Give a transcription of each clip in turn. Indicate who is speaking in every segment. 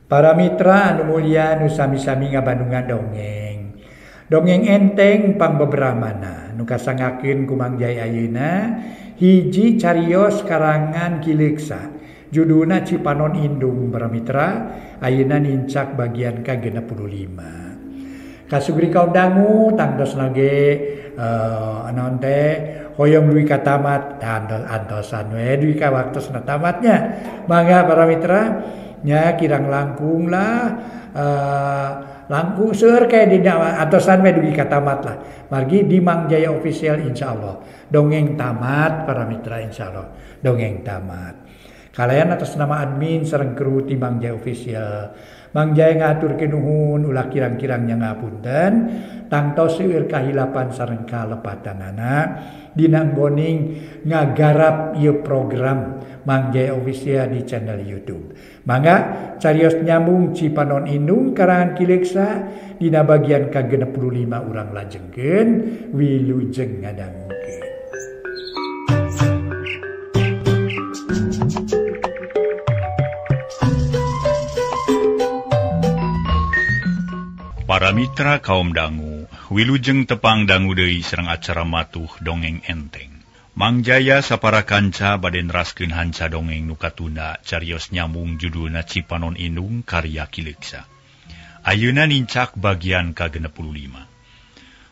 Speaker 1: Para mitra anu mulia nu sami-sami ngabandungan dongeng. Dongeng enteng pangbebramana nu kasangakeun ku Mang Jaya ayeuna hiji carios karangan Ki Leuksa. Judulna Cipanon Indung para mitra, ayeuna nincak bagian ka-65. Kasugri kaum dangu tangtos nage naon teh hoyong dugi ka tamat antosan we dugi ka waktosna tamatnya. Mangga para mitra nya kirang langkung lah langkung seueur kae dina antosan we dugi ka tamat lah. Margi di Mang Jaya Official insyaallah dongeng tamat para mitra insyaallah dongeng tamat. Kalayan atas nama admin sareng kru ti Mang Jaya Official. Mang Jaya ngaturkeun nuhun ulah kirang-kirang nya ngapunten tangtos seueur kahilapan sareng kalepatanana dina nggoning ngagarap ieu program Mang Jaya Official di channel YouTube. Mangga carios nyambung Cipanon Indung karangan Ki Leuksa dina bagian ka-65 urang lajengkeun wilujeng ngadangukeun.
Speaker 2: Para mitra kaum dangu, wilujeng tepang dangu deui sareng acara matuh dongeng enteng. Mang Jaya sapara kanca bade neraskeun hanca dongeng nu katunda carios nyambung judulna Cipanon Indung karya Ki Leuksa. Ayeuna nincak bagian ka-65.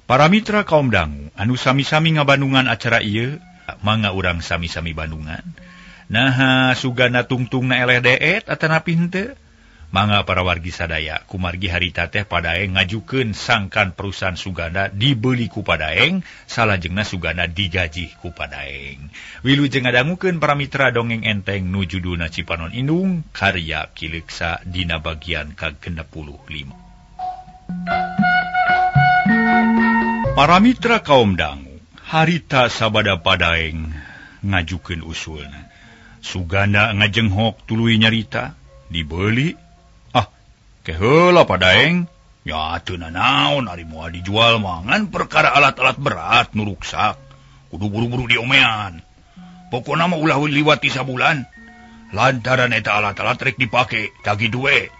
Speaker 2: Para mitra kaum dangu anu sami-sami ngabandungan acara ieu, mangga urang sami-sami bandungan. Naha sugana tungtungna eleh deet atanapi henteu? Mangga para wargi sadaya kumargi harita teh Padaeng ngajukeun sangkan perusahaan Suganda dibeli ku Padaeng salajengna Suganda digaji ku Padaeng. Wilujeng ngadangukeun para mitra dongeng enteng nu judulna Cipanon Indung karya Ki Leuksa dina bagian ka-65. Para mitra kaum dangu harita sabada Padaeng ngajukeun usulna. Suganda ngajenghok tuluy nyarita dibeli. Keheula Padaeng, ya teu nanaon ari moal dijual mah ngan perkara alat-alat berat nu ruksak, kudu buru-buru diomean. Pokona mah ulah liwat ti sabulan. Lantaran eta alat-alat rek dipake, tagih duwe.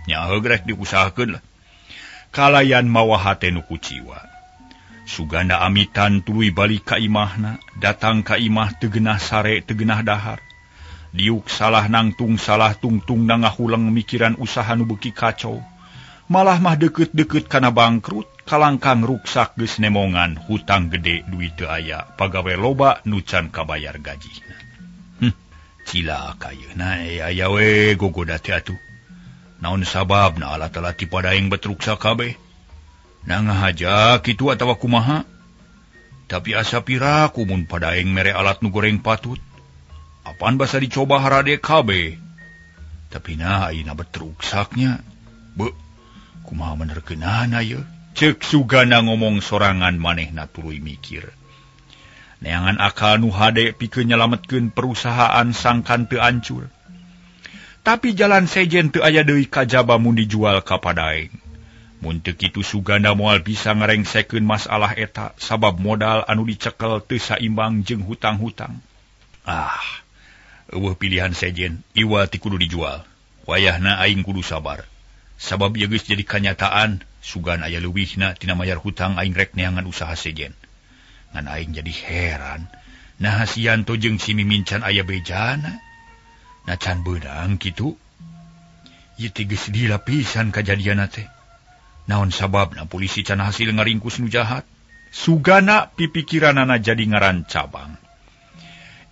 Speaker 2: Nya heug rek diusahakeun lah. Kalayan mawa hate nu kuciwa. Suganda amitan tuluy balik ka imahna, datang ka imah teu geunah sare teu geunah dahar. Diuk salah nangtung salah tungtung na ngahuleng mikiran usaha nu beuki kacau. Malah mah deukeut-deukeut kana bangkrut, kalangkang ruksak geus nemongan hutang gede duit teu aya, pagawe loba nu can kabayar gajina. Cilaka yeuna aya we gogoda teh atuh. Naon sababna alat-alat ti Padaeng bet ruksak kabeh? Na ngahaja kitu atawa kumaha? Tapi asa piraku mun Padaeng mere alat nu goreng patut. Apaan basa dicoba harade kabeh. Tapi nah ayeuna bet ruksaknya. Be, kumaha menerkeunana ye? Ceuk Suganda ngomong sorangan manehna tuluy mikir. Neangan akal nu hade pikeun nyalametkeun perusahaan sangkan teu ancur. Tapi jalan sejen teu aya deui kajaba mun dijual ka Padaeng. Mun teu kitu Suganda moal bisa ngarengsekeun masalah eta sabab modal anu dicekel teu saimbang jeung hutang-hutang. Ah, eueuh pilihan sejen, iwal ti kudu dijual. Wayahna aing kudu sabar. Sabab ieu geus jadi kanyataan, sugan aya leuwihna tina mayar hutang aing rek neangan usaha sejen. Ngan aing jadi heran, naha si Yanto jeung si Mimin can aya bejana. Na can beunang kitu. Ieu teh geus lila pisan kajadianna teh. Naon sababna polisi can hasil ngaringkus nu jahat? Sugana pipikiranana jadi ngaran cabang.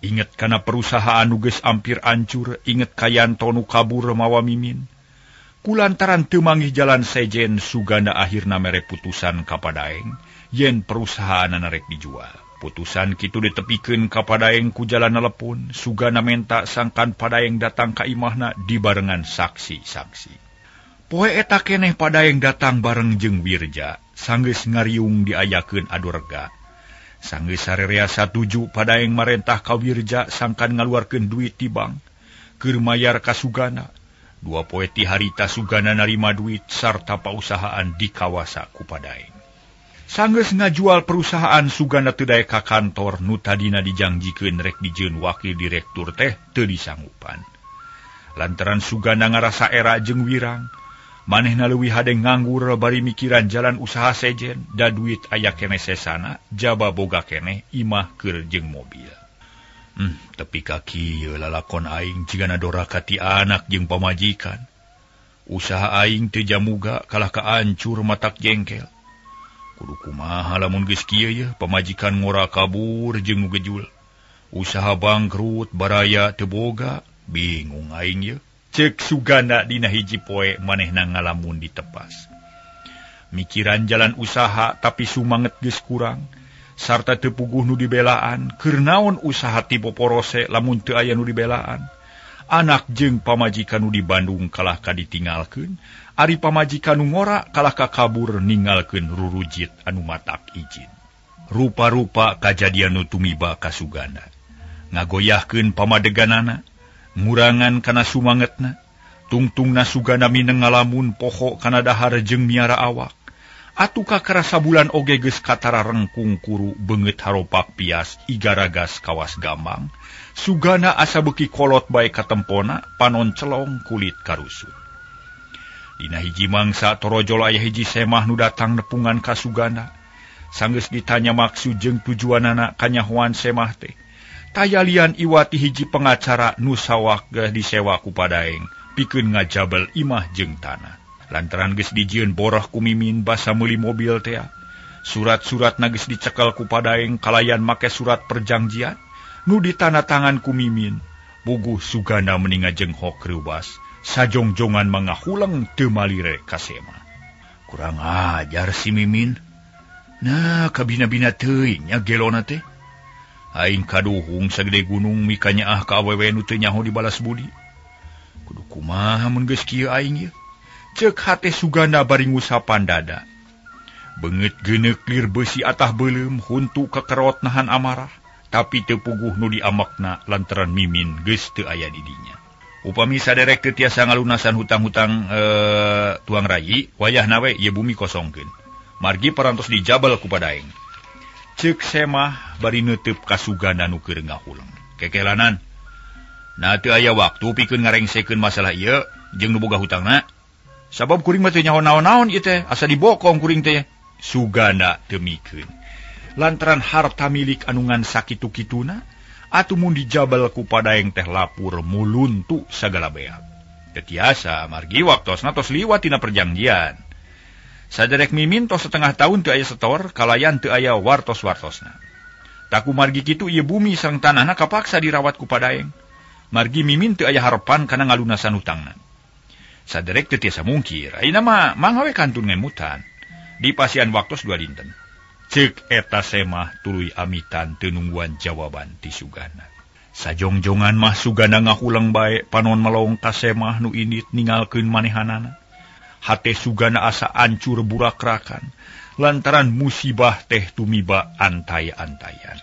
Speaker 2: Inget kana perusahaan nu geus ampir ancur, inget ka Yanto nu kabur mawa Mimin. Kulantaran teu manggih jalan sejen, Suganda akhirna mere putusan ka Padaeng yen perusahaanana rek dijual. Putusan kitu ditepikeun ka Padaeng ku jalan telepon. Suganda menta sangkan Padaeng datang ka imahna dibarengan saksi-saksi. Poe eta keneh Padaeng datang bareng jeung Wirja, sanggeus ngariung diayakeun adu rega. Sanggeus sarerea satuju Padaeng marentah ka Wirja sangkan ngaluarkeun duit ti bank keur mayar ka Suganda. Dua poe ti harita Suganda narima duit sarta pausahaan dikawasa ku Padaeng. Sanggeus ngajual perusahaan Suganda teu daek ka kantor nu tadina dijangjikeun rek dijieun wakil direktur teh teu disanggupan. Lantaran Suganda ngarasa era jeung wirang, manehna leuwih hade nganggur bari mikiran jalan usaha sejen, da duit aya keneh sesana, jaba boga keneh imah keur jeung mobil. Tepi ka kieu lalakon aing jigana doraka ti anak jeung pamajikan. Usaha aing teu jamuga kalah kaancur matak jengkel. Kudu kumaha lamun geus kieu yeuh pamajikan ngora kabur jeung nu gejul. Usaha bangkrut baraya teu boga, bingung aing yeuh. Ceuk Suganda dina hiji poe manehna ngalamun ditepas. Mikiran jalan usaha tapi sumanget geus kurang. Sarta teu puguh nu dibelaan, keur naon usaha ti poporose lamun teu aya nu dibelaan. Anak jeung pamajikan nu di Bandung kalah ka ditinggalkeun, ari pamajikan nu ngora kalah ka kabur ninggalkeun rurujit anu matak izin. Rupa-rupa kajadian nu tumiba ka Suganda. Ngagoyahkeun pamadeganana, ngurangan kana sumangetna, tungtungna Suganda mineng ngalamun poho kana dahar jeung miara awak. Atuh kakara sabulan oge geus katara rengkung kuru beungeut haropak pias igaragas kawas gambang. Suganda asa beuki kolot bae katempona panon celong kulit karusut. Dina hiji mangsa torojol aya hiji semah nu datang nepungan ka Suganda. Sanggeus ditanya maksud jeung tujuanana kanyahoan semah teh. Tayalian iwati hiji pengacara nu sawak geus disewa ku padaeng pikeun ngajabel imah jeung tanah. Lantaran geus dijieun borah ku Mimin basa meuli mobil tea. Surat-suratna geus dicekel ku padaeng kalayan make surat perjanjian nu ditanda tangan ku Mimin. Buguh Suganda meni ngajenghok reuwas, sajongjongan mangahuleng teu malire ka Sema. Kurang ajar si Mimin. Nah, kabina-bina teuing nya gelona teh. Aing kaduhung sagede gunung mikanyaah ka awewe nu teu nyaho dibalas budi. Kudu kumaha mun geus kieu aing ieu? Ceuk hate Suganda bari ngusapan dada. Beungeut geuneuk lir beusi atah beuleum huntu kekerot nahan amarah, tapi teu puguh nu diamakna lantaran Mimin geus teu aya di dinya. Upami saderek teu tiasa ngalunasan hutang-hutang tuang rayi, wayahna we ieu bumi kosongkeun. Margi parantos dijabel ku padaeng. Ceuk Semah bari neuteup ka Suganda nu keur ngahuleng. Kekelanan. Nah teu aya waktu pikeun ngarengsekeun masalah ieu jeung nu boga hutangna. Sabab kuring mah teu nyaho naon-naon ieu teh, asa dibokong kuring teh. Suganda teu mikeun. Lantaran harta milik anu ngan sakitu-kituna, atuh mun dijabel ku padaeng teh lapur muluntu sagala beak. Teu tiasa margi waktosna tos liwat tina perjanjian. Saderek Mimin tos setengah tahun teu aya setor, kalayan teu aya wartos-wartosna. Taku margi kitu ieu bumi sareng tanahna kapaksa dirawat ku padaeng. Margi Mimin teu aya harepan kana ngalunasan hutangna. Saderek teu tiasa mungkir, ayeuna mah mangga we kantun ngemutan. Di pasian waktos 2 dinten. Ceuk eta Semah tuluy amitan teu nungguan jawaban ti Suganda. Sajongjongan mah Suganda ngahuleng bae panon melong ka Semah nu indit ninggalkeun manehanana. Hate Suganda asa ancur burakrakan lantaran musibah teh tumiba antay-antayan.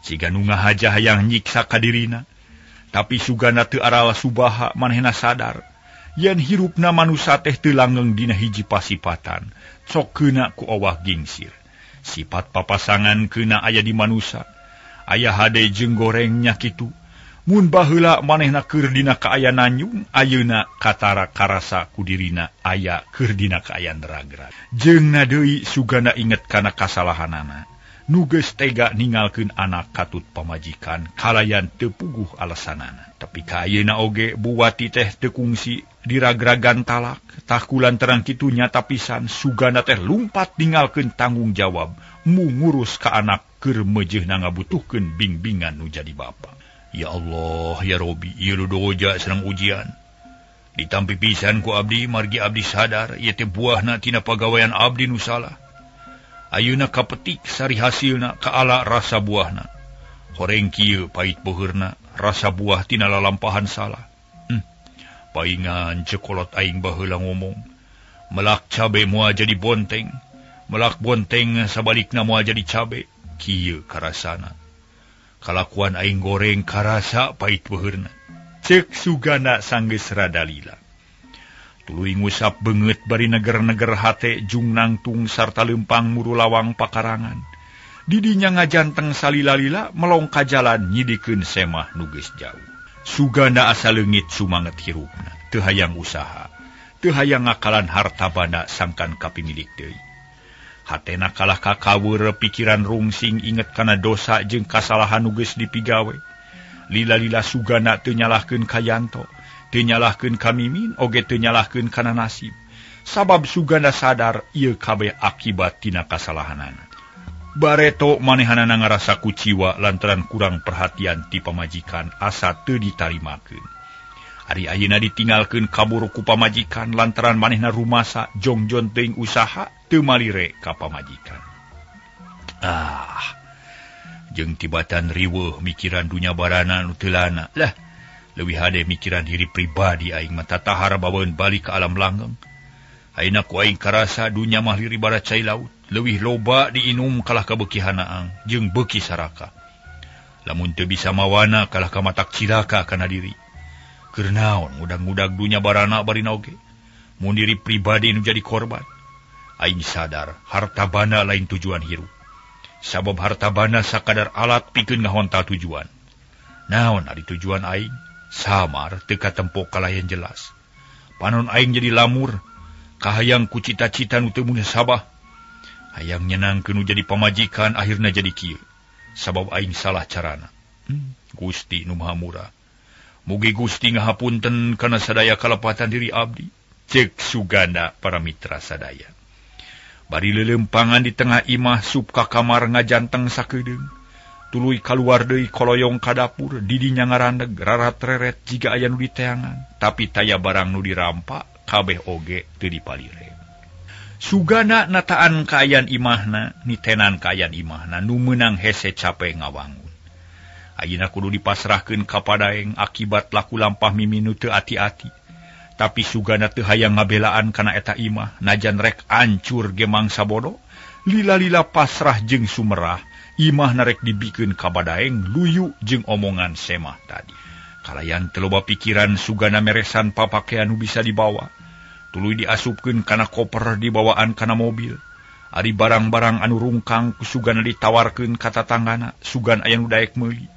Speaker 2: Siga nu ngahaja hayang nyiksa ka dirina, tapi Suganda teu aral subaha manehna sadar yen hirupna manusa teh teu langgeng dina hiji pasipatan, sok keuna ku owah gingsir. Sifat papasangan keuna aya di manusa, aya hade jeung goreng nya kitu. Mun baheula manehna keur dina kaayaan nanyung, ayeuna katara karasa ku dirina aya keur dina kaayaan ragrag. Jeung deui Suganda inget kana kasalahanana. Nu geus tega ninggalkeun anak katut pamajikan kalayan teu puguh alasanana. Tapi ka ayeuna oge Buwati teh teu kungsi diragragan talak. Tah ku lantaran kitu nyata pisan Suganda teh lumpat ninggalkeun tanggung jawab mu ngurus ka anak keur meujeuhna ngabutuhkeun bimbingan nu jadi bapa. Ya Allah, ya Robi, ieu doja sareng ujian. Ditampi pisan ku abdi, margi abdi sadar ieu teh buahna tina pagawean abdi nu salah. Ayeuna kapetik sari hasilna kaala rasa buahna. Horeng kieu pait beuheurna rasa buah tina lalampahan salah. Paingan cekolot aing baheula ngomong. Melak cabe moal jadi bonteng, melak bonteng sabalikna moal jadi cabe. Kieu karasana. Kalakuan aing goreng karasa pait beuheurna. Ceuk Suganda sanggeus rada lila. Tuluy ngusap beungeut bari neger-neger hate jung nangtung sarta leumpang muru lawang pakarangan. Didinya ngajanteng salila-lila melong ka jalan nyidikeun Semah nu geus jauh. Suganda asa leungit sumanget hirupna, teu hayang usaha, teu hayang ngakalan harta banda sangkan kapimilik deui. Hatena kalah kakaweur pikiran rungsing inget kana dosa jeung kasalahan nu geus dipigawe. Lila-lila Suganda teu nyalahkeun ka Yanto, teu nyalahkeun ka Mimin, oge teu nyalahkeun kana nasib. Sabab Suganda sadar ieu kabeh akibat tina kasalahanana. Bareto manehanana ngarasa kuciwa lantaran kurang perhatian ti pamajikan asa teu ditarimakeun. Ari ayeuna ditinggalkeun kabur ku pamajikan lantaran manehna rumasa jongjon teuing usaha teu malire ka pamajikan. Ah, jeung tibatan riweuh mikiran dunya barana nu teu lana. Lah, leuwih hade mikiran diri pribadi aing mah tatahar baweun balik ka alam langgeng. Ayeuna ku aing karasa dunya mah liri bara cai laut. Leuwih loba diinum kalah ka beuki hanaang jeung beuki saraka. Lamun teu bisa mawana kalah ka matak cilaka kana diri. Keur naon ngudag-ngudag dunya barana barina oge. Mun diri pribadi nu jadi korban. Aing sadar harta banda lain tujuan hirup. Sabab harta banda sakadar alat pikeun ngahontal tujuan. Naon ari tujuan aing? Samar teu katempo kalayan jelas. Panon aing jadi lamur, kahayang ku cita-cita nu teu munasabah. Hayang nyenangkeun nu jadi pamajikan akhirna jadi kieu. Sabab aing salah carana. Gusti nu Maha Murah. Mugi Gusti ngahapunten kana sadaya kalepatan diri abdi. Cek Suganda para mitra sadaya. Bari leuleumpangan di tengah imah sup ka kamar ngajanteng sakedeung. Tuluy kaluar deui koloyong ka dapur, didinya ngarandeg rarat-reret jiga aya nu diteangan, tapi taya barang nu dirampak kabeh oge teu dipalire. Suganda nataan kaayaan imahna, nitenan kaayaan imahna nu meunang hese cape ngawangun. Ayeuna kudu dipasrahkeun ka padaeng akibat laku lampah Mimin nu teu ati-ati. Tapi Suganda teu hayang ngabelaan kana eta imah, najan rek ancur ge mangsa bodo, lila-lila pasrah jeung sumerah, imahna rek dibikeun ka padaeng luyu jeung omongan semah tadi. Kalayan teu loba pikiran Suganda meresan papakean nu bisa dibawa. Tuluy diasupkeun kana koper dibawaan kana mobil. Ari barang-barang anu rungkang ku Suganda ditawarkeun ka tatanggana, sugan aya nu daek meuli.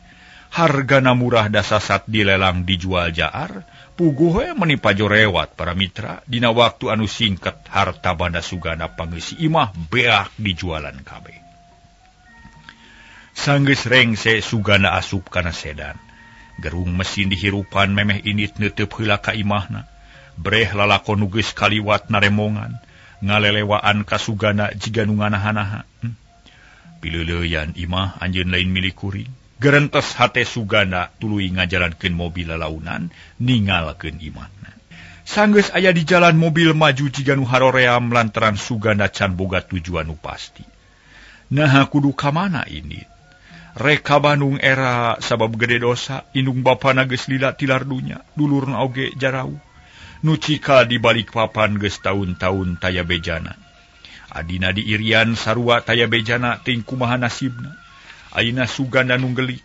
Speaker 2: Hargana murah dasasat dilelang dijual jaar, puguh we meuni pajorewat para mitra dina waktu anu singkat harta banda Suganda pangeusi imah beak dijualan kabeh. Sanggeus rengse Suganda asup kana sedan. Gerung mesin dihirupan memeh init neuteup heula ka imahna. Breh lalakon nu geus kaliwat naremongan, ngalelewaan ka Suganda jiga nu nganaha-naha. Pileuleuyan imah anjeun lain milik kuring. Gerentes hate Suganda tuluy ngajalankeun mobil lalaunan ningalkeun imahna. Sanggeus aya di jalan mobil maju jiga nu haroream lantaran Suganda can boga tujuan nu pasti. Naha kudu ka mana ini? Rek ka Bandung era sabab gede dosa, indung bapana geus lila tilar dunya, dulurna oge jarauh. Nu cikal di balik papan geus taun-taun taya bejana. Adina di Irian sarua taya bejana ting kumaha nasibna. Ayeuna Suganda nunggelis.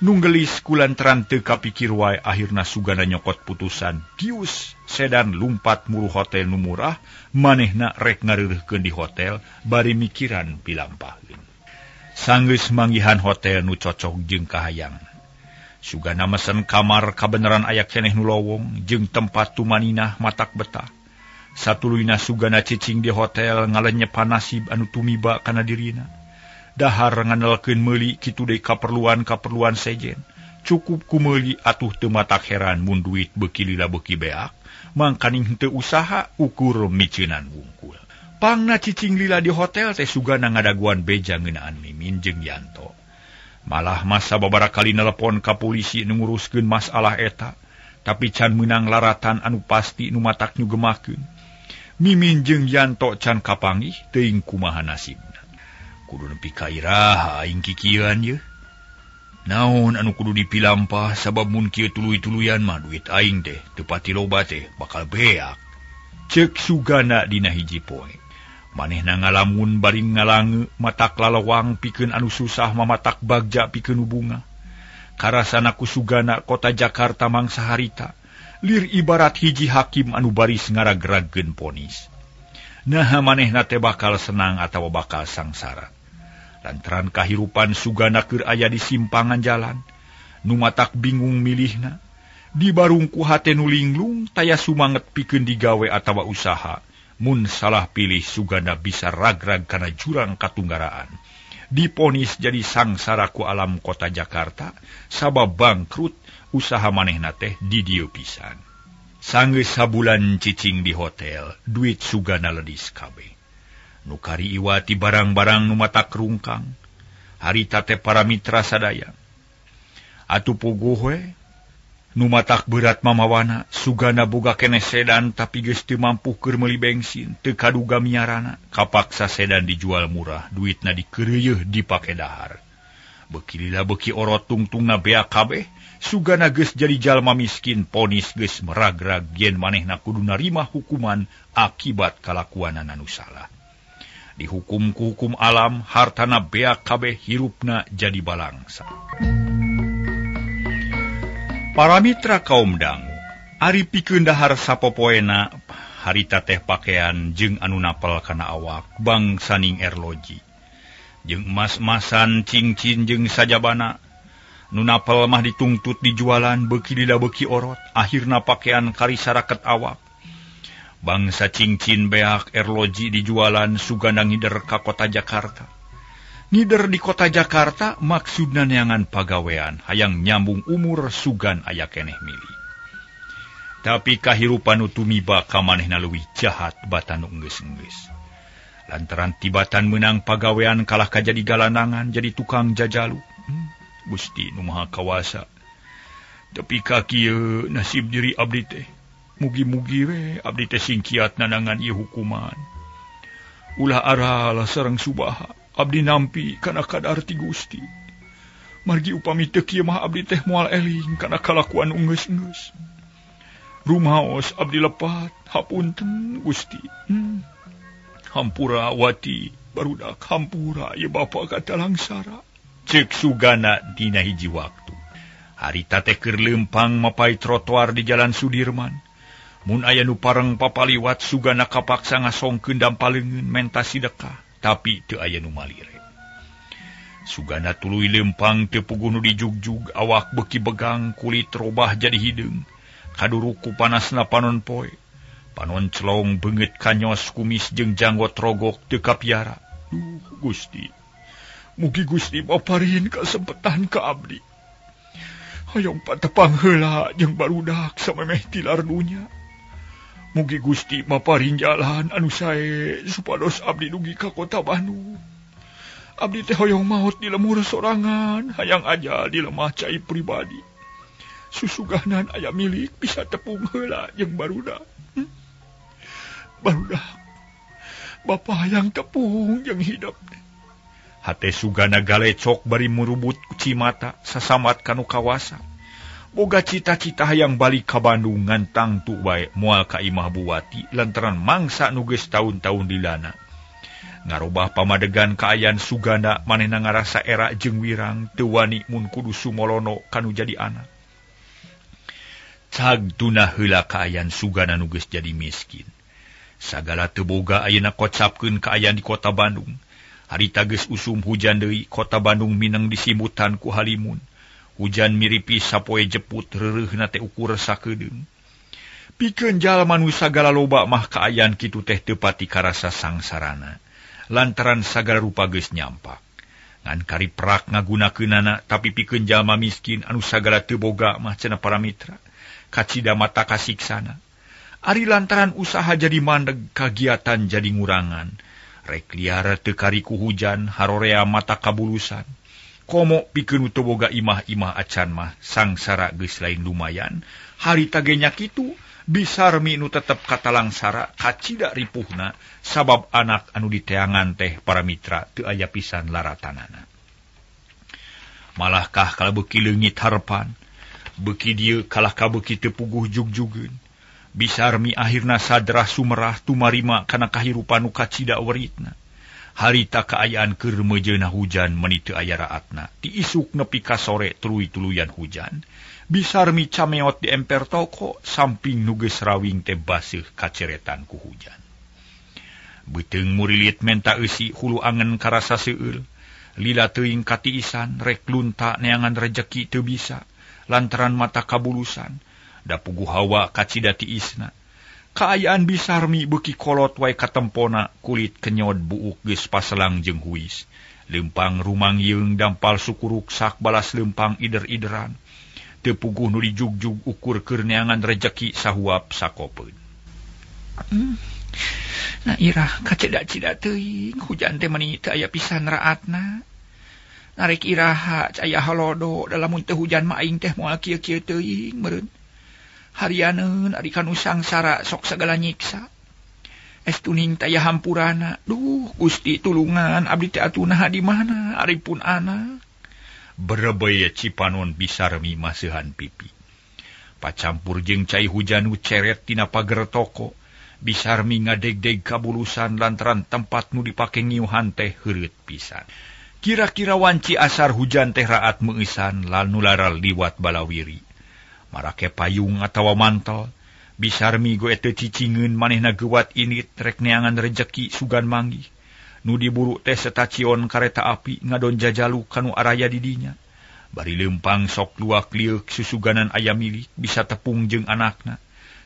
Speaker 2: Nunggelis kulantaran teu kapikir wae akhirna Suganda nyokot putusan. Dius sedan lumpat muru hotel nu murah, manehna rek ngareureuhkeun di hotel bari mikiran pilampahkeun. Sanggeus manggihan hotel nu cocok jeung kahayang. Suganda mesen kamar kabeneran aya keneh nu lowong jeung tempat tumaninah matak betah. Satuluyna Suganda cicing di hotel ngalenyepan nasib anu tumiba kana dirina. Dahar ngandelkeun meuli kitu deui kaperluan-kaperluan sejen. Cukup ku meuli atuh teu matak heran mun duit beuki lila beuki beak, mangkaning henteu usaha ukur miceunan wungkul. Pangna cicing lila di hotel teh Suganda ngadaguan beja ngeunaan Mimin jeung Yanto. Malah masa babara kali nelepon ka polisi nu nguruskeun masalah eta, tapi can meunang laratan anu pasti nu matak nyugemakeun. Mimin jeung Yanto can kapanggih teuing kumaha nasibna. Kudu nepi ka iraha aing kikieuan yeuh. Naon anu kudu dipilampah sabab mun kieu tuluy-tuluyan mah duit aing teh teu pati loba teh bakal beak. Ceuk Suganda dina hiji poe. Manehna ngalamun bari ngalange matak lalawang pikeun anu susah mamatak bagja pikeun nu bunga. Karasana ku Suganda kota Jakarta mangsa harita lir ibarat hiji hakim anu baris ngaragragkeun ponis. Naha manehna teh bakal senang atawa bakal sangsara. Lantaran kahirupan Suganda keur aya di simpangan jalan, nu matak bingung milihna. Dibarungku hate nu linglung taya sumanget pikeun digawe atawa usaha. Mun salah pilih Suganda bisa ragrag kana jurang katunggaraan. Diponis jadi sangsara ku alam kota Jakarta sabab bangkrut usaha manehna teh di dieu pisan. Sanggeus sabulan cicing di hotel, duit Suganda ledis kabeh. Nu kari iwati barang-barang nu matak rungkang. Harita teh para mitra sadaya. Atuh puguh we nu matak berat mamawana, Suganda boga keneh sedan tapi geus teu mampu keur meuli bensin, teu kaduga miarana, kapaksa sedan dijual murah, duitna dikeureuyeih dipake dahar. Beuki lila beuki orot tungtungna beak kabeh, Suganda geus jadi jalma miskin, ponis geus meragrag yen manehna kudu narima hukuman akibat kalakuanana nu salah. Dihukum ku hukum alam, hartana beak kabeh, hirupna jadi balangsa. Para mitra kaum dangu, ari pikeun dahar sapopoena harita teh pakean jeung anu napel kana awak bangsaning erloji. Jeung emas-emasan, cincin jeung sajabana. Nu napel mah ditungtut dijualan beuki lila beuki orot, akhirna pakean karisaraket awak. Bangsa cincin beak erloji dijualan Suganda ngider ka kota Jakarta. Ngider di kota Jakarta maksudna neangan pagawean hayang nyambung umur sugan aya keneh milih. Tapi kahirupan nu tumiba ka manehna leuwih jahat batan nu enggeus-enggeus. Lantaran tibatan meunang pagawean kalah ka jadi galanangan jadi tukang jajalu. Gusti nu Maha Kawasa. Tepi ka kieu nasib diri abdi teh. Mugi-mugi we abdi teh singkiat nanangan ieu hukuman. Ulah aral sareng subaha. Abdi nampi kana kadar ti Gusti. Margi upami teu kieu mah abdi teh moal eling kana kalakuan unggeus-enggeus. Rumaos abdi lepat, hapunten Gusti. Hampura wati barudak hampura ieu bapa kata langsara. Ceuk Suganda dina hiji waktu. Harita teh keur leumpang mapai trotoar di Jalan Sudirman. Mun aya nu pareng papaliwat Suganda kapaksa ngasongkeun dampaleungeun menta sidekah. Tapi teu aya nu malire. Suganda tuluy leumpang teu puguh nu dijugjug, awak beuki begang, kulit robah jadi hideung. Kaduruk ku panasna panon poe. Panon celong beungeut kanyos kumis jeung janggot rogok teu kapiara. Duh Gusti. Mugi Gusti maparin kasempetan ka abdi. Hoyong patepang heula jeung barudak samemeh tilar dunya. Mugi Gusti maparin jalan anu sae supados abdi dugi ka kota Bandung. Abdi teh hoyong maot di lemur sorangan, hayang aja di lemah cai pribadi. Susugahnan aya milik bisa tepung heula jeung barudak. Barudak. Bapa hayang tepung jeung hidup. Hate Suganda galecok bari murubut cimata sasamat kanu kawasa. Boga cita-cita hayang balik ka Bandung ngan tangtu bae moal ka imah Buwati lantaran mangsa nu geus taun-taun dilana. Ngarobah pamadegan kaayaan Suganda manehna ngarasa era jeung wirang teu wani mun kudu sumolono kanu jadi anak. Cag tuna heula kaayaan Suganda nu geus jadi miskin. Sagala teu boga ayeuna kocapkeun kaayaan di kota Bandung. Harita geus usum hujan deui, kota Bandung mineng disimutan ku halimun. Hujan miripi sapoe jeput reureuhna teh ukur sakedeung. Pikeun jalma nu sagala loba mah kaayaan kitu teh teu pati karasa sangsarana. Lantaran sagala rupa geus nyampak. Ngan kari prak ngagunakeunana tapi pikeun jalma miskin anu sagala teu boga mah cenah para mitra. Kacida mata kasiksana. Ari lantaran usaha jadi mandeg, kagiatan jadi ngurangan. Rek liar teu kariku hujan, harorea mata kabulusan. Komo pikeun nu teu boga imah-imah acan mah sangsara geus lain lumayan. Harita ge nya kitu, bisarmi nu tetep katalangsara kacida ripuhna sabab anak anu diteangan teh para mitra teu aya pisan laratanana. Malahkah kala beuki leungit harepan, beuki dieu kalah ka beuki teu puguh jugjugeun. Bisarmi akhirna sadrah sumerah tumarima kana kahirupan nu kacida weritna. Harita kaayaan keur mejeuna hujan meuni teu aya raatna. Ti isuk nepi ka sore tuluy-tuluyan hujan. Bisarmi cameot di emper toko samping nu geus rawing teh baseuh kaceretan ku hujan. Beuteung murilit menta eusi hulu angen karasa seueul. Lila teuing katiisan rek lunta neangan rejeki teu bisa lantaran mata kabulusan. Da puguh hawa kacida tiisna. Kaayaan Bisarmi beuki kolot wae katempona, kulit kenyod buuk geus paselang jeung huis. Lempang rumang yeung dampal suku ruksak balas lempang ider-ideran. Teu puguh nu dijugjug ukur keur neangan rejeki sahuap sakopeun. Nah irah kacida-cida teuing hujan teh meuni teu aya pisan raatna. Narek iraha aya halodo da lamun teu hujan mah aing teh moal kieu-kieu teuing meureun. Harianeun ari kanu sangsara sok sagala nyiksa. Estuning taya hampurana. Duh Gusti tulungan abdi teh atuh naha di mana ari pun anak. Berebey Cipanon Bisarmi maseuhan pipi. Pacampur jeung cai hujan nu ceret tina pager toko. Bisarmi ngadegdeg kabulusan lantaran tempat nu dipake ngiuhan teh heureut pisan. Kira-kira wanci asar hujan teh raat meueusan lanu laral liwat balawiri. Marake payung atawa mantel, Bisarmi goe teu cicingeun manehna geuwat init rek neangan rejeki sugan manggih. Nu diburu teh setacion kareta api ngadon jajalu kanu araya di dinya. Bari leumpang sok luak lieuk susuganan aya milik bisa tepung jeung anakna.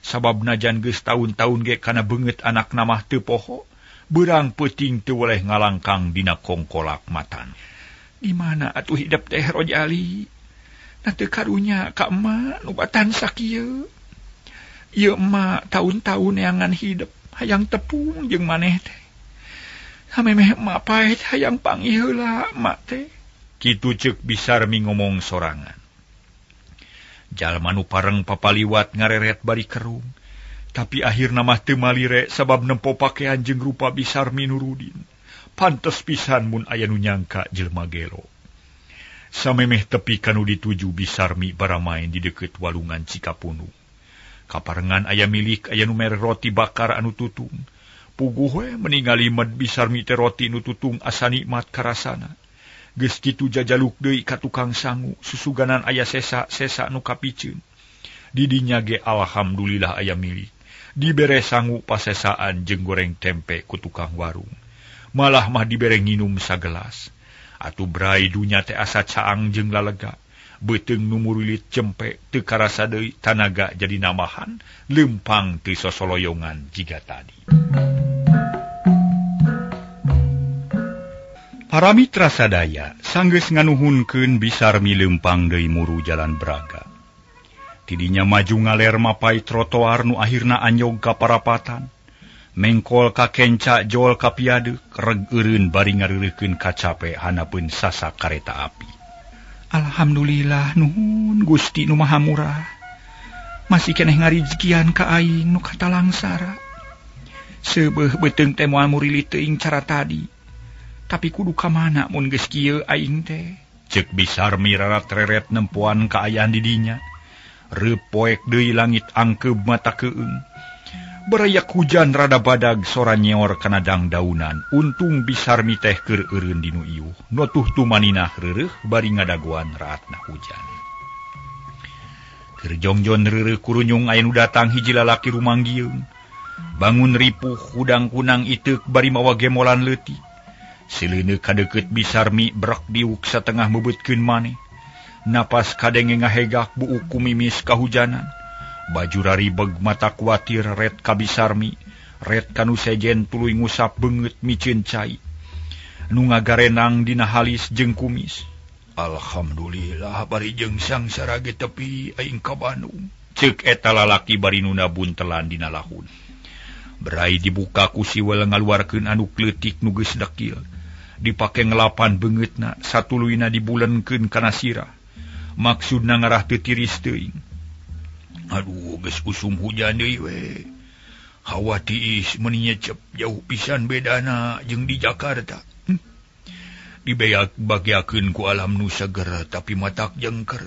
Speaker 2: Sabab najan geus taun-taun ge kana beungeut anakna mah teu poho, beurang peuting teu weleh ngalangkang dina kongkolak matan. Di mana atuh hidep teh Rojali? Na teu karunya ka emak nu batan sakieu. Ieu emak taun-taun neangan hidep hayang tepung jeung maneh teh. Hamemeh emak paeh hayang panggih heula emak teh. Kitu ceuk Bisarmi ngomong sorangan. Jalma nu pareng papaliwat ngareret bari kerung. Tapi akhirna mah teu malire sabab nempo pakean jeung rupa Bisarmi Nurudin. Pantes pisan mun aya nu nyangka jelema gelo. Samemeh tepi kanu dituju Bisarmi baramaen di deukeut walungan Cikapundung. Kaparengan aya milik aya nu mere roti bakar anu tutung. Puguh we meningali med Bisarmi teh roti nu tutung asa nikmat karasana. Geus kitu jajaluk deui ka tukang sangu susuganan aya sesa-sesa nu kapiceun. Di dinya ge alhamdulillah aya milik. Dibere sangu pasesaan jeung goreng tempe ku tukang warung. Malah mah dibere nginum sagelas. Atuh brai dunya teh asa caang jeung lalega. Beuteung nu murilit cempe teu karasa deui tanaga jadi namahan, leumpang teu sosoloyongan jiga tadi. Para mitra sadaya sanggeus nganuhunkeun Bisarmi leumpang deui muru jalan Braga. Tidinya maju ngaler mapai trotoar nu akhirna anyog ka parapatan. Mengkol ka kenca jol ka piadeuk, reg eureun bari ngareureuhkeun kacape hanapeun sasak kareta api. Alhamdulillah nuhun Gusti nu Maha Murah. Masih keneh ngarijkian ka aing nu katalangsara. Seubeuh beuteung teh moal murilit teuing cara tadi. Tapi kudu ka mana mun geus kieu aing teh? Ceuk Bisarmi rarat-reret nempoan kaayaan di dinya. Reupoek deui langit angkeub mata keung. Barayak hujan rada badag sora nyeor kana dangdaunan. Untung Bisarmi teh keur eureun dinu iuh. Notuh tumaninah reureuh bari ngadagoan raatna hujan. Keur jongjon reureuh kurunyung aya nu datang hiji lalaki rumanggieung. Bangun ripuh hudang kunang iteuk bari mawa gemolan leutik. Sileuneu kadeukeut Bisarmi brek diuk satengah mebeutkeun maneh. Napas kadenge ngahegak buuk kumimis kahujanan. Baju raribeg mata kuatir ret ka Bisarmi, ret kanu sejen tuluy ngusap beungeut miceun cai. Nu ngagarenang dina halis jeung kumis. Alhamdulillah bari jeung sangsara ge tepi aing ka Bandung. Ceuk eta lalaki bari nuna buntelan dina lahun. Berai dibuka ku siwel ngaluarkeun anu kleutik nu geus dekil. Dipake ngelapan beungeutna satuluyna dibulenkeun kana sirah. Maksudna ngarah teu tiris teuing. Aduh geus usum hujan deui we. Hawa tiis meuni nyecep jauh pisan bedana jeung di Jakarta. Dibeak bagiakeun ku alam nu seger tapi matak jengker.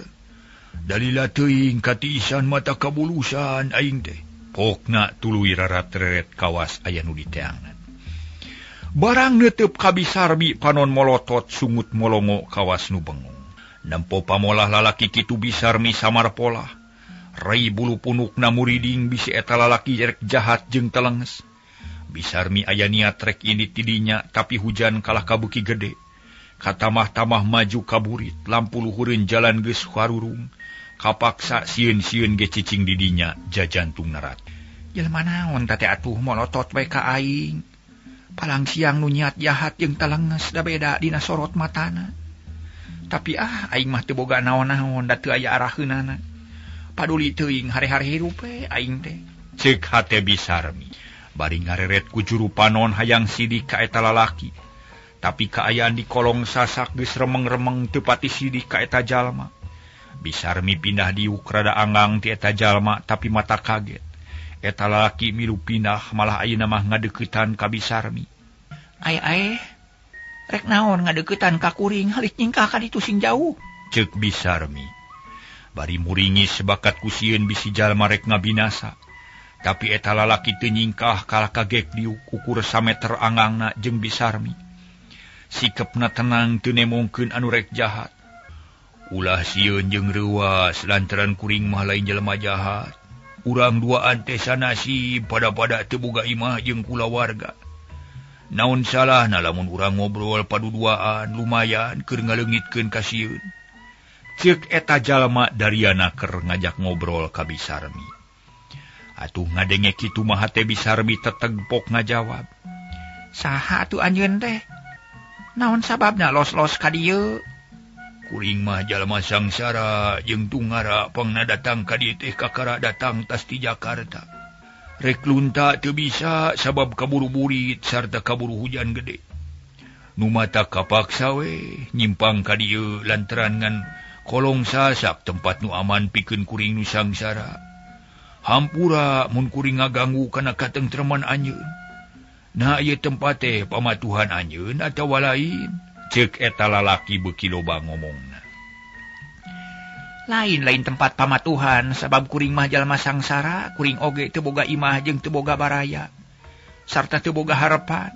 Speaker 2: Dalila teuing katiisan mata kabulusan aing teh. Pokna tuluy rarat-reret kawas aya nu diteangan. Barang neuteup ka Bisarmi panon molotot sungut molongo kawas nu bengong. Nempo pamolah lalaki kitu Bisarmi samar polah. Rai bulu punukna muriding bisi eta lalaki rek jahat jeung telenges. Bisarmi aya niat rek indit tidinya tapi hujan kalah kabeuki gede. Katamah-tamah maju kaburit, lampu luhureun jalan geus harurung. Kapaksa sieun-sieun ge cicing di dinya jajantung nerat.
Speaker 3: Jelema naon teh atuh molotot we ka aing. Palang siang nu niat jahat jeung talenges da beda dina sorot matana. Tapi aing mah teu boga naon-naon da teu aya araheunana. Paduli teuing hare-hare hirup we aing teh.
Speaker 2: Ceuk hate Bisarmi. Bari ngareret ku juru panon hayang sidik ka eta lalaki. Tapi kaayaan di kolong sasak geus remeng-remeng teu pati sidik ka eta jalma. Bisarmi pindah diuk rada anggang ti eta jalma tapi mata kaget. Eta lalaki milu pindah malah ayeuna mah ngadeuketan ka Bisarmi.
Speaker 3: Ai rek naon ngadeuketan ka kuring halik nyingkah ka ditu sing jauh.
Speaker 2: Ceuk Bisarmi. Bari muringis bakat ku sieun bisi jalma rek ngabinasa. Tapi eta lalaki teu nyingkah kalah kagek diuk ukur sameter angangna jeung Bisarmi. Sikepna tenang teu nemongkeun anu rek jahat. Ulah sieun jeung reuas lantaran kuring mah lain jelema jahat. Urang duaan teh sanasib pada-pada teu boga imah jeung kulawarga. Naon salahna lamun urang ngobrol paduduaan lumayan keur ngaleungitkeun kasieun. Ceuk eta jalma dariana keur ngajak ngobrol ka Bisarmi. Atuh ngadenge kitu mah hate Bisarmi tetegpok ngajawab.
Speaker 3: Saha atuh anjeun teh? Naon sababna los-los ka dieu?
Speaker 2: Kuring mah jalma sangsara jeung tungara pangna datang ka dieu teh kakara datang tas ti Jakarta. Rek lunta teu bisa sabab kaburu burit sarta kaburu hujan gede. Nu mata kapaksa we nyimpang ka dieu lantaran ngan kolong sasak tempat nu aman pikeun kuring nu sangsara. Hampura mun kuring ngaganggu kana katentreman anjeun. Nah ieu tempat teh pamatuhan anjeun atawa lain? Ceuk eta lalaki beuki loba ngomongna.
Speaker 3: Lain-lain tempat pamatuhan sabab kuring mah jalma sangsara, kuring oge teu boga imah jeung teu boga baraya sarta teu boga harepan.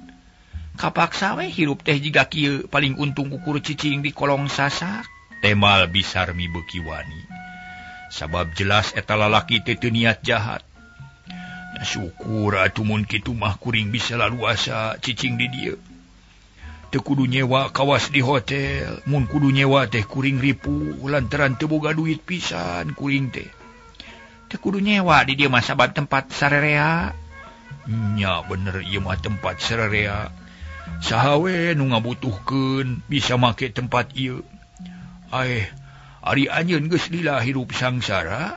Speaker 3: Kapaksa we hirup teh jiga kieu paling untung ukur cicing di kolong sasak.
Speaker 2: Temal Bisarmi beuki wani. Sabab jelas eta lalaki teh teu niat jahat. Nah, syukur atuh mun kitu mah kuring bisa laluasa cicing di dieu. Teu kudu nyewa kawas di hotel, mun kudu nyewa teh kuring ripuh lantaran teu boga duit pisan kuring teh.
Speaker 3: Teu kudu nyewa di dieu mah sabab tempat sarerea.
Speaker 2: Nya bener ieu mah tempat sarerea. Saha we nu ngabutuhkeun bisa make tempat ieu. Aeh, ari anjeun geus lila hirup sangsara.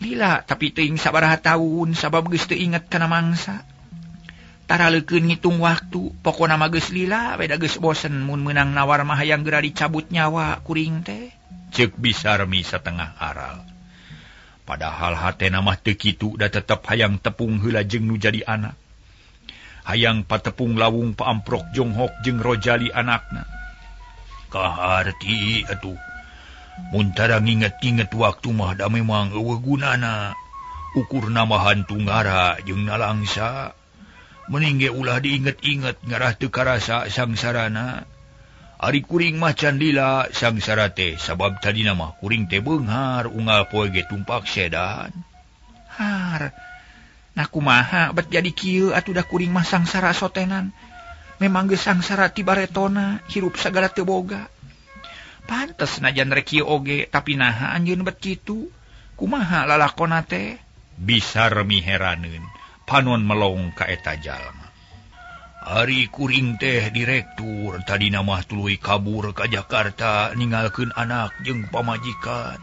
Speaker 3: Lila tapi teuing sabaraha taun sabab geus teu inget kana mangsa. Taraleukeun ngitung waktu, pokona mah geus lila we da geus bosen mun meunang nawar mah hayang geura dicabut nyawa kuring teh.
Speaker 2: Ceuk Bisarmi satengah aral. Padahal hatena mah teu kitu da tetep hayang tepung heula jeung nu jadi anak. Hayang patepung lawung paamprok Jonghok jeung Rojali anakna. Kaharti atuh. Mun tara nginget-nginget waktu mah da memang eueuh gunana. Ukur namahan tunggara jeung nalangsa. Mending ge ulah diinget-inget ngarah teu karasa sangsarana. Ari kuring mah can lila sangsara teh sabab tadina mah kuring teh beunghar unggal poe ge tumpak sedan.
Speaker 3: Har. Nah kumaha bet jadi kieu atuh da kuring mah sangsara sotenan. Memang geus sangsara ti baretona hirup sagala teu boga. Pantes najan rek kieu oge tapi naha anjeun bet kitu. Kumaha lalakona teh?
Speaker 2: Bisarmi heraneun. Panon melong ka eta jalma. Ari kuring teh direktur tadina mah tuluy kabur ka Jakarta ninggalkeun anak jeung pamajikan.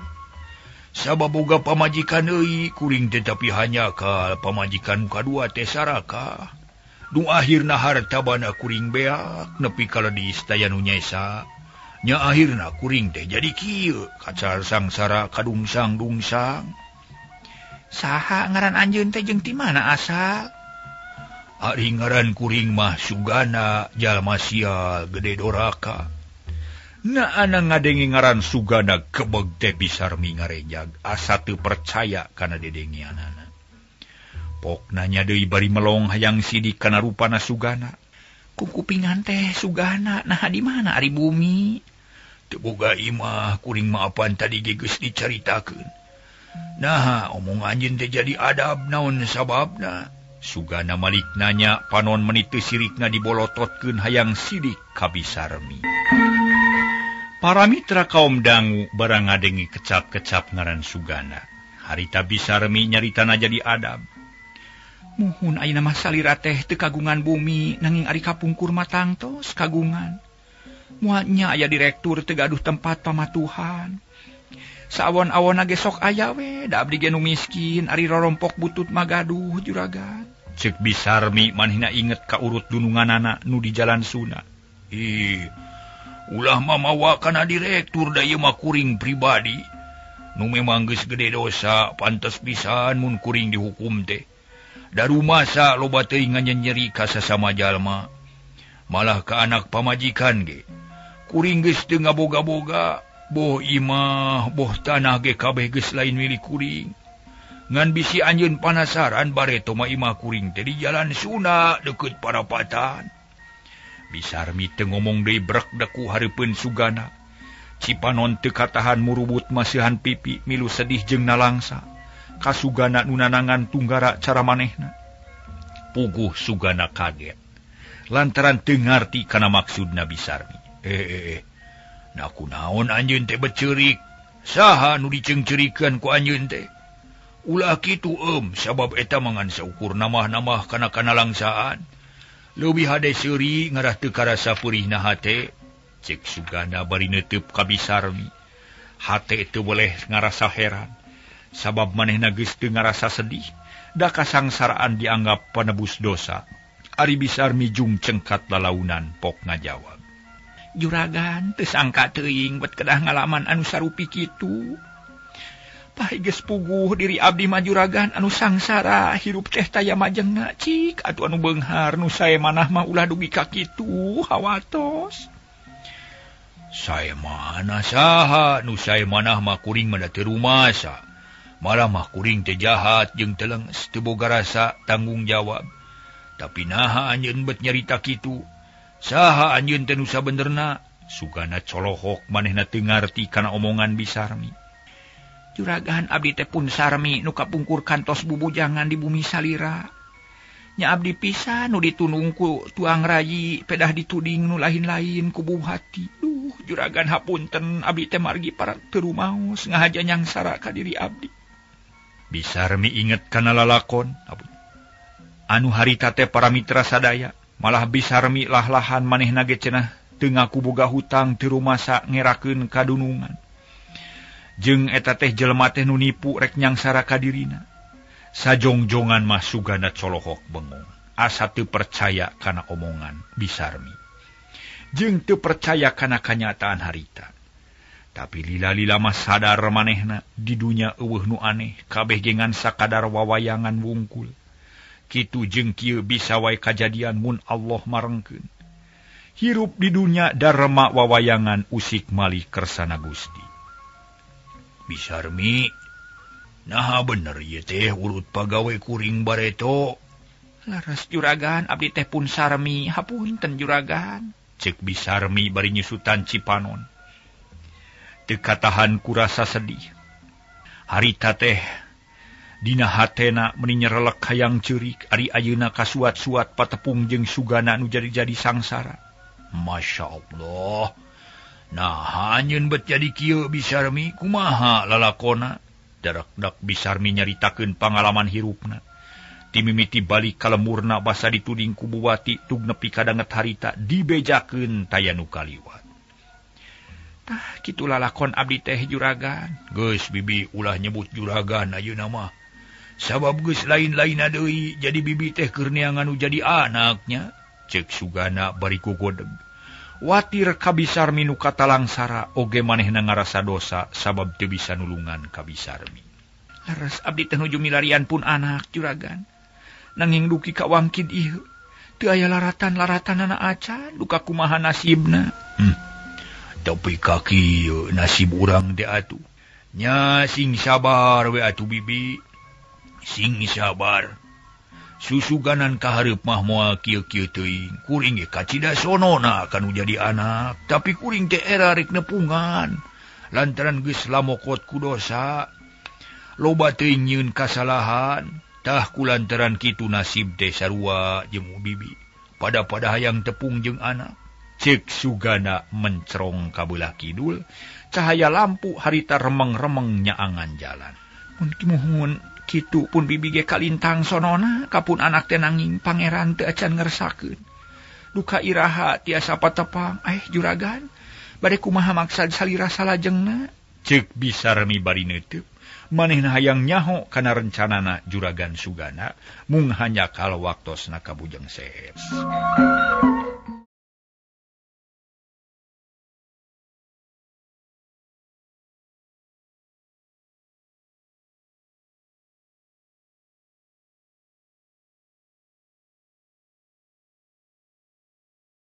Speaker 2: Sabab boga pamajikan deui kuring teh tapi hanyakal pamajikan kadua teh sarakah. Nu akhirna harta bana kuring beak nepi ka ledis taya nu nyesa. Nya akhirna kuring teh jadi kieu kacar sangsara kadungsang-dungsang.
Speaker 3: Saha ngaran anjeun teh jeung ti mana asal?
Speaker 2: Ari ngaran kuring mah Sugana jalma sial gede doraka. Na ana ngadenge ngaran Sugana kebeg teh Bisarmi ngarejag asa teu percaya kana dedengeanana. Pok nanya deui bari melong hayang sidik kana rupana Sugana.
Speaker 3: Kukupingan teh Sugana nah di mana ari bumi?
Speaker 2: Teu boga imah kuring mah apan tadi ge geus dicaritakeun. Nah, omong anjeun teh jadi adab naon sababna? Sugana malik nanya panon meni teu sirikna dibolototkeun hayang sidik ka Bisarmi. Para mitra kaum dangu barang ngadengi kecap-kecap ngaran Sugana. Harita Bisarmi nyaritana jadi adab.
Speaker 3: Muhun ayeuna mah salira teh teu kagungan bumi nanging ari kapungkur mah tangtos kagungan. Muatnya aya direktur teu gaduh tempat pamatuhan. Saawon-awonna ge sok aya we, da abdi ge nu miskin ari rorompok butut mah gaduh juragan.
Speaker 2: Ceuk Bisarmi manehna inget ka urut dununganana nu di Jalan Suna. Ih, ulah mamawa kana direktur da ieu mah kuring pribadi. Nu memang geus gede dosa, pantes pisan mun kuring dihukum teh. Da rumasa loba teuing nganyenyeri ka sasama jalma. Malah ka anak pamajikan ge. Kuring geus teu ngaboga-boga, boh imah, boh tanah ge kabeh geus lain milik kuring. Ngan bisi anjeun panasaran bareto mah imah kuring teh di Jalan Suna deukeut parapatan. Bisarmi teu ngomong deui brek deku hareupeun Sugana. Cipanon teu katahan murubut masihan pipi milu sedih jeung nalangsa. Ka Sugana nu nanangan tunggara cara manehna. Puguh Sugana kaget. Lantaran teu ngarti kana maksudna Bisarmi. Nah kunaon anjeun teh beceurik? Saha nu diceungceurikeun ku anjeun teh? Ulah kitu sabab eta mangan saukur namah-namah kana kanalangsaan. Leuwih hade seuri ngarah teu karasa peurihna hate. Cek Sugana bari neuteub ka Bisarmi. Hate teu boleh ngarasa heran. Sabab manehna geus teu ngarasa sedih. Da kasangsaraan dianggap panebus dosa. Ari Bisarmi jung cengkat lalaunan pok ngajawab.
Speaker 3: Juragan teu sangka teuing bet kedah ngalaman anu sarupi kitu. Pahi geus puguh diri abdi mah juragan anu sangsara hirup teh taya majengna cik atuh anu beunghar nu sae manah mah ulah dugi ka kitu hawatos.
Speaker 2: Sae mana saha nu sae manah mah kuring mah teu rumasa. Malah mah kuring teh jahat jeung telenges teu boga rasa tanggung jawab. Tapi naha anjeun bet nyarita kitu? Saha anjeun teh nu sabenerna? Sugana colohok manehna teu ngarti kana omongan Bisarmi.
Speaker 3: Juragan abdi teh pun sarmi nu kapungkur kantos bubujangan di bumi salira. Nya abdi pisan nu ditunung ku tuang rayi pedah dituding nu lain-lain ku buhati. Duh, juragan hapunten abdi teh margi para teu rumaos ngahaja nyangsara ka diri abdi.
Speaker 2: Bisarmi inget kana lalakon anu harita teh para mitra sadaya. Malah Bisarmi lah-lahan manehna ge cenah teu ngaku boga hutang teu rumasa ngerakeun kadunungan. Jeung eta teh jelema teh nu nipu rek nyangsara ka dirina. Sajongjongan mah Sugana colohok bengong. Asa teu percaya kana omongan Bisarmi. Jeung teu percaya kana kanyataan harita. Tapi lila-lila mah sadar manehna di dunya eueuh nu aneh kabeh ge ngan sakadar wawayangan wungkul. Kitu jeung kieu bisa wae kajadian mun Allah marengkeun. Hirup di dunya darma wawayangan usik malih kersana Gusti.
Speaker 4: Bisarmi, naha bener ieu teh urut pagawe kuring bareto.
Speaker 3: Laras juragan abdi teh pun sarmi, hapunten juragan.
Speaker 2: Cek Bisarmi bari nyusutan Cipanon. Teu katahan ku rasa sedih. Harita teh dina hatena meni nyerelek hayang ceurik ari ayeuna kasuat-suat patepung jeung Sugana nu jadi-jadi sangsara.
Speaker 4: Masya Allah. Nah, anjeun bet jadi kieu Bisarmi kumaha lalakona?
Speaker 2: Darakdak Bisarmi nyaritakeun pangalaman hirupna. Timimiti balik ka lemurna basa dituding ku Buwati tug nepi ka danget harita dibejakeun taya nu kaliwat.
Speaker 3: Tah kitu lalakon abdi teh juragan.
Speaker 4: Geus bibi ulah nyebut juragan ayeuna mah. Sabab geus lain-lainna deui jadi bibi teh keur neangan nu jadi anaknya.
Speaker 2: Cek Sugana bari kugodeg. Watir ka Bisarmi nu katalangsara oge manehna ngarasa dosa sabab teu bisa nulungan ka Bisarmi.
Speaker 3: Laras abdi teh nuju milarian pun anak juragan. Nanging duki ka wangkid ieu teu aya laratan-laratanana acan duka kumaha nasibna.
Speaker 4: Tapi kaki nasib urang teh atuh. Nya sing sabar we atuh bibi. Sing sabar. Susuganan kahareup mah moal kieu-kieu teuing. Kuring ge kacida sonona kanu jadi anak, tapi kuring teh era rek nepungan. Lantaran geus lamokot ku dosa. Loba teuing nyieun kasalahan. Tah ku lantaran kitu nasib teh sarua jeung bibi. Pada-pada hayang tepung jeung anak. Cek Sugana mencerong ka beulah kidul, cahaya lampu harita remeng-remeng nyaangan jalan. Mun muhun kitu pun bibi ge kalintang sonona kapun anak teh nanging pangeran teu acan ngersakeun. Duka iraha tiasa patepang, juragan, bade kumaha maksad salira salajengna? Cek Bisarmi bari neuteub, manehna hayang nyaho kana rencanana juragan Sugana mung hanya kalau waktosna ka Bujeng Seep.